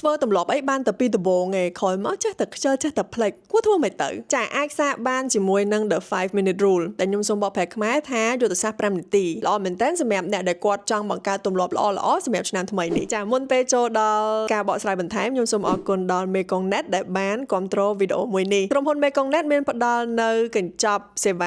ធ្វើទម្លាប់អីបានតែពីដំបូងឯងក្រោយមកចេះតែខ្ជិលចេះតែភ្លេចគួរធ្វើមិនទៅចាអាចសាកបានជាមួយនឹង the 5 minute rule ដែលខ្ញុំសូមបកប្រែខ្មែរថាយុទ្ធសាស្ត្រ5នាទីល្អមែនតើសម្រាប់អ្នកដែលគាត់ចង់បង្កើតទម្លាប់ល្អៗសម្រាប់ឆ្នាំថ្មីនេះចាមុនពេលចូលដល់ការបកស្រាយបន្ថែមខ្ញុំសូមអរគុណដល់ Mekong Net ដែលបានគ្រប់គ្រងវីដេអូមួយនេះក្រុមហ៊ុន Mekong Net មានផ្ដល់នៅកញ្ចប់សេវា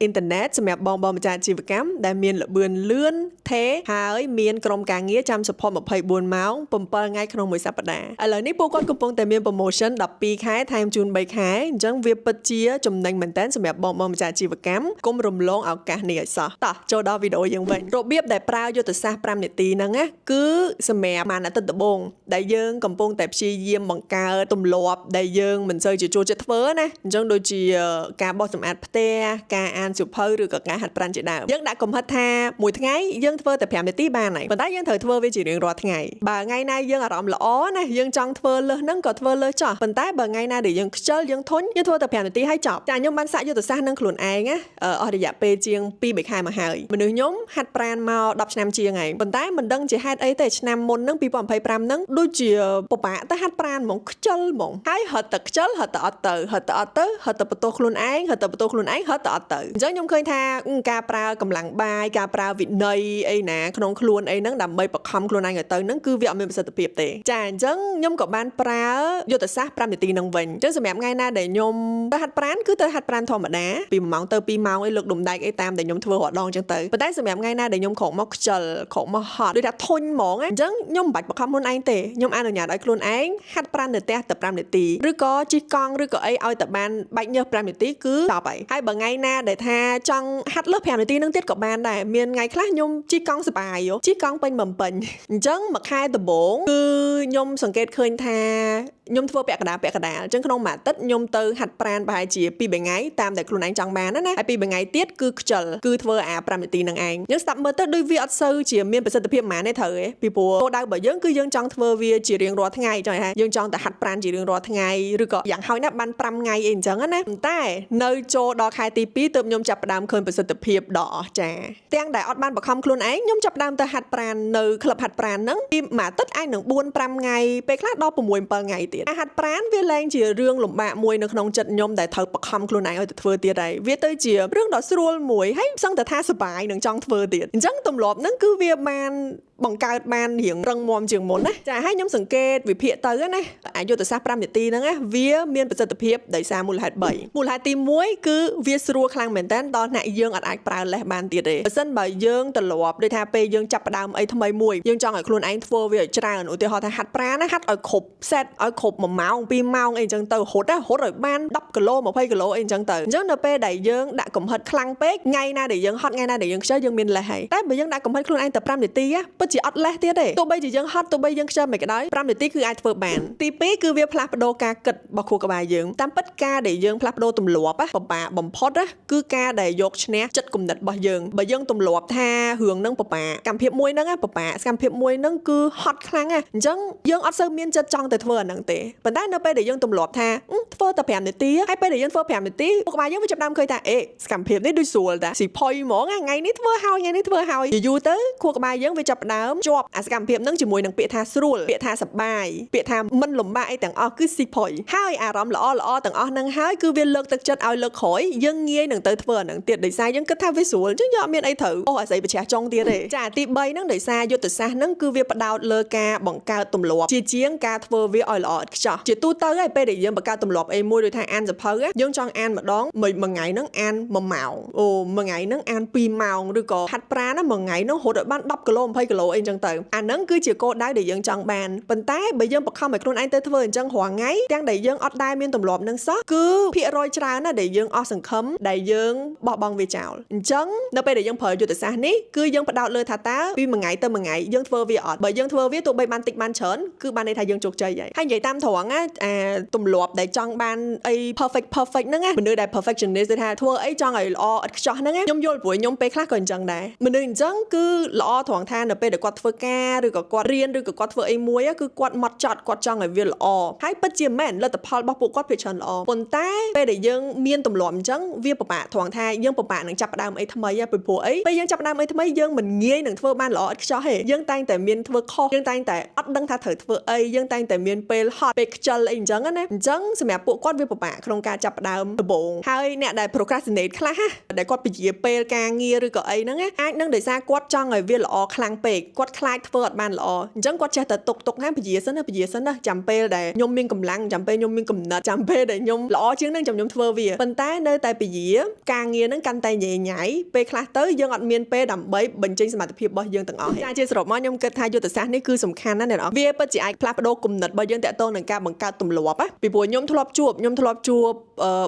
អ៊ីនធឺណិតសម្រាប់បងបងម្ចាស់អាជីវកម្មដែលមានល្បឿនលឿនថេរហើយមានក្រុមការងារចាំ support 24ម៉ោង7ថ្ងៃក្នុងមួយសប្តាហ៍ឥឡូវនេះពួកគាត់កំពុងតែមាន promotion 12ខែថែមជូន3ខែអញ្ចឹងវាពិតជាចំណេញមែនតើសម្រាប់បងបងម្ចាស់អាជីវកម្មកុំរំលងឱកាសនេះឲ្យសោះតោះចូលដល់វីដេអូយើងវិញរបៀបដែលប្រើយុទ្ធសាស្ត្រ5នាទីហ្នឹងណាគឺសម្រាប់មួយអាទិត្យដំបូងដែលយើងកំពុងតែព្យាយាមបង្កើតទម្លាប់ដែលយើងមិនសូវជាចូលចិត្តធ្វើណាអញ្ចឹងដូចជាការបោសសម្អាតផ្ទះការអានសៀវភៅឬក៏ការហាត់ប្រាណជាដើមយើងដាក់កំហិតថាមួយថ្ងៃយើងធ្វើតែ5នាទីបានហើយប៉ុន្តែយើងត្រូវធ្វើវាជារៀងរាល់ថ្ងៃបើថ្ងៃណាយើងអារម្មណ៍ល្អណាយើងចង់ធ្វើលើសហ្នឹងក៏ធ្វើលើសចោះប៉ុន្តែបើថ្ងៃណាដែលយើងខ្ជិលយើងធុញយើងធ្វើតែ5នាទីហើយចប់ចាខ្ញុំបានសាកយុទ្ធសាស្ត្រនឹងខ្លួនឯងណាអស់រយៈពេលជាង2 3ខែមកហើយមនុស្សខ្ញុំហាត់ប្រាណមក10ឆ្នាំជាងហើយប៉ុន្តែមិនដឹងជាហេតុអីទេឆ្នាំមុនហ្នឹង2025ហ្នឹងដូចជាពិបាកទៅហាត់ប្រាណហ្មងខ្ជិលហ្មងហើយរត់តែខ្ជិលរត់តែអត់ទៅរត់តែអត់ទៅរត់តែបន្ទោសខ្លួនឯងរត់តែបន្ទោសខ្លួនឯងរត់តែអត់ទៅអញ្ចឹងខ្ញុំឃើញថាការប្រើកម្លាំងបាយការប្រើវិន័យអីណាក្នុងខ្លួនអីហ្នឹងដើម្បីបខំខ្លួនឯងឲ្យទៅហ្នឹងគឺវាអត់មានប្រសិទ្ធភាពទេចាអញ្ចឹងខ្ញុំក៏បានប្រើយុទ្ធសាស្ត្រ5នាទីហ្នឹងវិញអញ្ចឹងសម្រាប់ថ្ងៃណាដែលខ្ញុំទៅហាត់ប្រាណគឺទៅហាត់ប្រាណធម្មតាពី1ម៉ោងទៅ2ម៉ោងអីលើកដុំដែកអីតាមដែលខ្ញុំធ្វើរាល់ដងអញ្ចឹងទៅប៉ុន្តែសម្រាប់ថ្ងៃណាដែលខ្ញុំក្រោកមកខ្ជិលក្រោកមកហត់ដូចថាធុញហ្មងអញ្ចឹងខ្ញុំមិនបាច់បខំខ្លួនឯងទេខ្ញុំអនុញ្ញាតឲ្យខ្លួនឯងហាត់ប្រាណនៅផ្ទះតែ5នាទីឬក៏ជិះកង់ឬក៏អីឲ្យតែបានបែកញើស5នាទីគឺចប់ហើយហើយបើថ្ងៃណាដែលថាចង់ហាត់លើស5នាទីនឹងទៀតក៏បានដែរមានថ្ងៃខ្លះខ្ញុំជិះកង់សប្បាយជិះកង់ពេញបំពេញអញ្ចឹងមួយខែដំបូងគឺខ្ញុំសង្កេតឃើញថាខ្ញុំធ្វើពាក់កណ្ដាលពាក់កណ្ដាលអញ្ចឹងក្នុងមួយអាទិត្យខ្ញុំទៅហាត់ប្រាណប្រហែលជា2 3ថ្ងៃតាមដែលខ្លួនឯងចង់បានណាហើយ2 3ថ្ងៃទៀតគឺខ្ជិលគឺធ្វើអា5នាទីនឹងឯងយើងស្ដាប់មើលទៅដូចវាអត់សូវជាមានប្រសិទ្ធភាពប៉ុន្មានទេត្រូវទេពីព្រោះគោលដៅរបស់យើងគឺយើងចង់ធ្វើវាជារៀងរាល់ថ្ងៃចង់ថាយើងចង់តែហាត់ប្រាណជារៀងរាល់ថ្ងៃឬក៏យ៉ាងហោចណាស់បាន5ថ្ងៃអីអញ្ចឹងណាប៉ុន្តែនៅចូលដល់ខែទី2ទើបខ្ញុំចាប់ផ្ដើមឃើញប្រសិទ្ធភាពដ៏អស្ចារ្យទាំងដែលអត់បានបង្ខំខ្លួនឯងខ្ញុំចាប់ផ្ដើមទៅហាត់ប្រាណនៅក្លឹបហាត់ប្រាណហ្នឹងពីមួយអាទិត្យអាចនឹង4 5ថ្ងៃពេលខ្លះដល់6 7ថ្ងៃទៀតហាត់ប្រាណវាលែងជារឿងលំបាកមួយនៅក្នុងចិត្តខ្ញុំដែលត្រូវបង្ខំខ្លួនឯងឲ្យទៅធ្វើទៀតហើយវាទៅជារឿងដ៏ស្រួលមួយហើយសឹងតែថាសប្បាយនឹងចង់ធ្វើទៀតអញ្ចឹងទម្លាប់ហ្នឹងគឺវាបានបង្កើតបានរៀងរឹងមាំជាងមុនណាចាហើយខ្ញុំសង្កេតវិភាគទៅណាអាយុទ្ធសាស្ត្រ5នាទីហ្នឹងណាវាមានប្រសិទ្ធភាពដោយសារមូលហេតុ3មូលហេតុទី1គឺវាស្រួលខ្លាំងមែនតើដល់អ្នកយើងអត់អាចប្រើលេសបានទៀតទេបើសិនបើយើងទម្លាប់ដូចថាពេលយើងចាប់ផ្ដើមអីថ្មីមួយយើងចង់ឲ្យខ្លួនឯងធ្វើវាឲ្យច្រើនឧទាហរណ៍ថាហាត់ប្រាណណាហាត់ឲ្យគ្រប់ set ឲ្យគ្រប់1ម៉ោង2ម៉ោងអីចឹងទៅរត់ណារត់ឲ្យបាន10គីឡូ20គីឡូអីចឹងទៅអញ្ចឹងនៅពេលដែលយើងដាក់កំហិតខ្លាំងពេកថ្ងៃណាដែលយើងហត់ថ្ងៃណាដែលយើងខ្ជិលយើងមានលេសហើយតែបើយើងដាក់កំហិតខ្លួនឯងតែ5នាទីពិតជាអត់លេសទៀតទេទោះបីជាយើងហត់ទោះបីយើងខ្ជិលមិនក៏ដោយ5នាទីគឺអាចធ្វើបានទី2គឺវាផ្លាស់ប្ដូរការគិតរបស់ខួរក្បាលយើងតាមពិតការដែលយើងផ្លាស់ប្ដូរទម្លាប់ពិបាកបំផុតគឺការដែលយកឈ្នះចិត្តគំនិតរបស់យើងបើយើងទម្លាប់ថារឿងហ្នឹងពិបាកកម្មភាពមួយហ្នឹងពិបាកសកម្មភាពមួយហ្នឹងគឺហត់ខ្លាំងណាអញ្ចឹងយើងអត់សូវមានចិត្តចង់ទៅធ្វើអាហ្នឹងទេប៉ុន្តែនៅពេលដែលយើងទម្លាប់ថាធ្វើតែ5នាទីហើយពេលដែលយើងធ្វើ5នាទីខួរក្បាលយើងវាចាប់ផ្ដើមឃើញថាអេសកម្មភាពនេះដូចស្រួលតាស៊ីផុយហ្មងថ្ងៃនេះធ្វើហើយថ្ងៃនេះធ្វើហើយយូរទៅខួរក្បាលយើងវាចាប់ផ្ដើមជាប់អាសកម្មភាពហ្នឹងជាមួយនឹងពាក្យថាស្រួលពាក្យថាសប្បាយពាក្យថាមិនលំបាកអីទាំងអស់គឺស៊ីផុយហើយអារម្មណ៍ល្អល្អទាំងអស់ហ្នឹងហើយគឺវាលើកទឹកចិត្តឲ្យលើកក្រោយយើងងាយនឹងទៅធ្វើអាហ្នឹងទៀតដោយសារយើងគិតថាវាស្រួលអញ្ចឹងយើងអត់មានអីត្រូវអូអាស័យប្រឆាះចុងទៀតទេចាទី3ហ្នឹងដោយសារយុទ្ធសាស្ត្រហ្នឹងគឺវាផ្ដោតលើការបង្កើតទម្លាប់ជាជាងការធ្វើវាឲ្យល្អឥតខ្ចោះជាទូទៅហើយពេលដែលយើងបង្កើតទម្លាប់អីមួយដូចថាអានសៀវភៅយើងចង់អានម្ដងមួយថ្ងៃហ្នឹងអាន1ម៉ោងអូមួយថ្ងៃហ្នឹងអាន2ម៉ោងឬក៏ហាត់ប្រាណមួយថ្ងៃហ្នឹងរត់ឲ្យបាន10គីឡូ20គីឡូអីចឹងទៅអាហ្នឹងគឺជាគោលដៅដែលយើងចង់បានប៉ុន្តែបើយើងបង្ខំឲ្យខ្លួនឯងទៅធ្វើអញ្ចឹងរាល់ថ្ងៃទាំងដែលយើងអត់ដែលមានទម្លាប់ហ្នឹងសោះគឺភាគរយច្រើនណាស់ដែលយើងអស់សង្ឃឹមដែលយើងបោះបង់វាចោលអញ្ចឹងនៅពេលដែលយើងប្រើយុទ្ធសាស្ត្រនេះគឺយើងផ្ដោតលើថាតើពីមួយថ្ងៃទៅមួយថ្ងៃយើងធ្វើវាអត់បើយើងធ្វើវាទោះបីបានតិចបានច្រើនគឺបានន័យថាយើងជោគជ័យហើយហើយនិយាយតាមត្រង់ណាអាទម្លាប់ដែលចង់បានអី perfect perfect ហ្នឹងណាមនុស្សដែល perfectionist គឺថាធ្វើអីចង់ឲ្យល្អឥតខ្ចោះហ្នឹងណាខ្ញុំយល់ព្រោះខ្ញុំពេលខ្លះក៏អញ្ចឹងដែរមនុស្សអញ្ចឹងគឺល្អត្រង់ថានៅពេលដែល ដែលគាត់ធ្វើការឬក៏គាត់រៀនឬក៏គាត់ធ្វើអីមួយគឺគាត់មកចត់គាត់ចង់ឲ្យវាល្អហើយពិតជាមែនលទ្ធផលរបស់ពួកគាត់ភាគច្រើនល្អប៉ុន្តែពេលដែលយើងមានទម្លាប់អញ្ចឹងវាពិបាកត្រង់ថាយើងពិបាកនឹងចាប់ផ្ដើមអីថ្មីពីព្រោះអីពេលយើងចាប់ផ្ដើមអីថ្មីយើងមិនងាយនឹងធ្វើបានល្អឥតខ្ចោះទេយើងតែងតែមានធ្វើខុសយើងតែងតែអត់ដឹងថាត្រូវធ្វើអីយើងតែងតែមានពេលហត់ពេលខ្ជិលអីអញ្ចឹងណាអញ្ចឹងសម្រាប់ពួកគាត់វាពិបាកក្នុងការចាប់ផ្ដើមដំបូងហើយអ្នកដែល procrastinate ខ្លះណាដែលគាត់ពជាពេលការងារឬក៏អីហ្នឹងណាអាចនឹងដោយសារគាត់ចង់ឲ្យវាល្អខ្លាំងពេកគាត់ខ្លាចធ្វើអត់បានល្អអញ្ចឹងគាត់ចេះតែទុកទុកណាពជាសិនណាពជាសិនណាចាំពេលដែលខ្ញុំមានកម្លាំងចាំពេលខ្ញុំមានកំណត់ចាំពេលដែលខ្ញុំល្អជាងហ្នឹងចាំខ្ញុំធ្វើវាប៉ុន្តែនៅតែពជាការងារហ្នឹងកាន់តែញ៉ៃញ៉ៃពេលខ្លះទៅយើងអត់មានពេលដើម្បីបញ្ចេញសមត្ថភាពរបស់យើងទាំងអស់ទេចាជាសរុបមកខ្ញុំគិតថាយុទ្ធសាស្ត្រនេះគឺសំខាន់ណាស់អ្នកនរវាពិតជាអាចផ្លាស់ប្ដូរគំនិតរបស់យើងតាក់ទងនឹងការបង្កើតទម្លាប់ណាពីព្រោះខ្ញុំធ្លាប់ជួប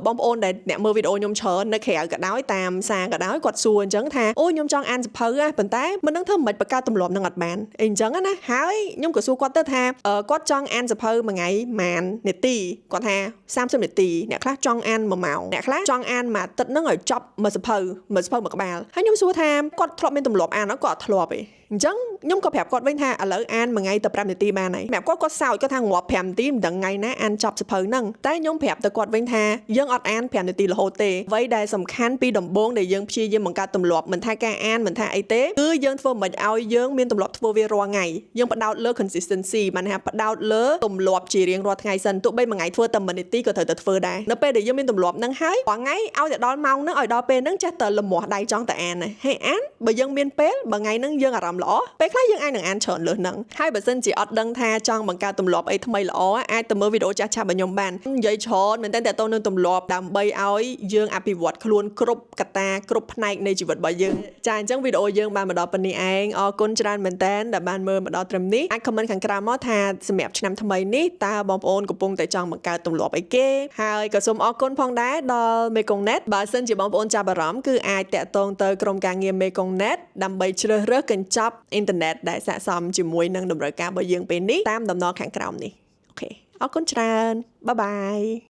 បងប្អូនដែលអ្នកមើលវីដេអូខ្ញុំច្រើននៅក្រៅក៏ដោយតាមសារក៏ដោយគាត់សួរអញ្ចឹងថាអូខ្ញុំចង់អានសៀវភៅណាប៉ុន្តែមិនដឹងធ្វើមិនបង្កើតទម្លាប់នឹងអត់បានអីអញ្ចឹងណាហើយខ្ញុំក៏សួរគាត់ទៅថាគាត់ចង់អានសៀវភៅមួយថ្ងៃប៉ុន្មាននាទីគាត់ថា30នាទីអ្នកខ្លះចង់អាន1ម៉ោងអ្នកខ្លះចង់អានមួយអាទិត្យហ្នឹងឲ្យចប់មួយសៀវភៅមួយសៀវភៅមួយក្បាលហើយខ្ញុំសួរថាគាត់ធ្លាប់មានទម្លាប់អានអត់គាត់អត់ធ្លាប់ទេអញ្ចឹងខ្ញុំក៏ប្រាប់គាត់វិញថាឥឡូវអានមួយថ្ងៃតែ5នាទីបានហើយប្រាប់គាត់គាត់សើចគាត់ថាងាប់5នាទីមិនដឹងថ្ងៃណាអានចប់សៀវភៅហ្នឹងតែខ្ញុំប្រាប់ទៅគាត់វិញថាយើងអត់អាន5នាទីរហូតទេអ្វីដែលសំខាន់ពីដំបូងដែលយើងព្យាយាមបង្កើតទម្លាប់មិនថាការអានមិនថាអីទេគឺយើងធ្វើមិនឲ្យយើងមានទម្លាប់ធ្វើវារាល់ថ្ងៃយើងផ្ដោតលើ consistency បានថាផ្ដោតលើទម្លាប់ជារៀងរាល់ថ្ងៃសិនទោះបីមួយថ្ងៃធ្វើតែ1នាទីក៏ត្រូវតែធ្វើដែរនៅពេលដែលយើងមានទម្លាប់ហ្នឹងហើយរាល់ថ្ងៃឲ្យតែដល់ម៉ោងហ្នឹងឲ្យដល់ពេលហ្នឹងចេះតែលមាស់ដៃចង់តែអានហើយអានបើយើងមានពេលបើថ្ងៃហ្នឹងយើងអារម្មណ៍ល្អពេលខ្លះយើងអាចនឹងអានច្រើនលើសហ្នឹងហើយបើសិនជាអត់ដឹងថាចង់បង្កើតទម្លាប់អីថ្មីល្អអាចទៅមើលវីដេអូចាស់ៗរបស់ខ្ញុំបាននិយាយច្រើនមែនតើតើតនឹងទម្លាប់ដើម្បីឲ្យយើងអភិវឌ្ឍខ្លួនគ្រប់កត្តាគ្រប់ផ្នែកនៃជីវិតរបស់យើងចាអញ្ចឹងវីដេអូយើងបានមកដល់ប៉ុណ្នេះឯងអរគុណច្រើនមែនតើដែលបានមើលមកដល់ត្រឹមនេះអាច comment ខាងក្រោមមកថាសម្រាប់ឆ្នាំថ្មីនេះតើបងប្អូនកំពុងតែចង់បង្កើតទម្លាប់អីគេហើយក៏សូមអរគុណផងដែរដល់ Mekong Net បើសិនជាបងប្អូនចាប់អារម្មណ៍គឺអាចតាក់ទងទៅក្រុមការងារ Mekong Net ដើម្បីជ្រើសរើសកញ្ចប់អ៊ីនធឺណិតដែលស័ក្តិសមជាមួយនឹងតម្រូវការរបស់យើងពេលនេះតាមតំណខាងក្រោមនេះOK អរគុណច្រើន bye bye.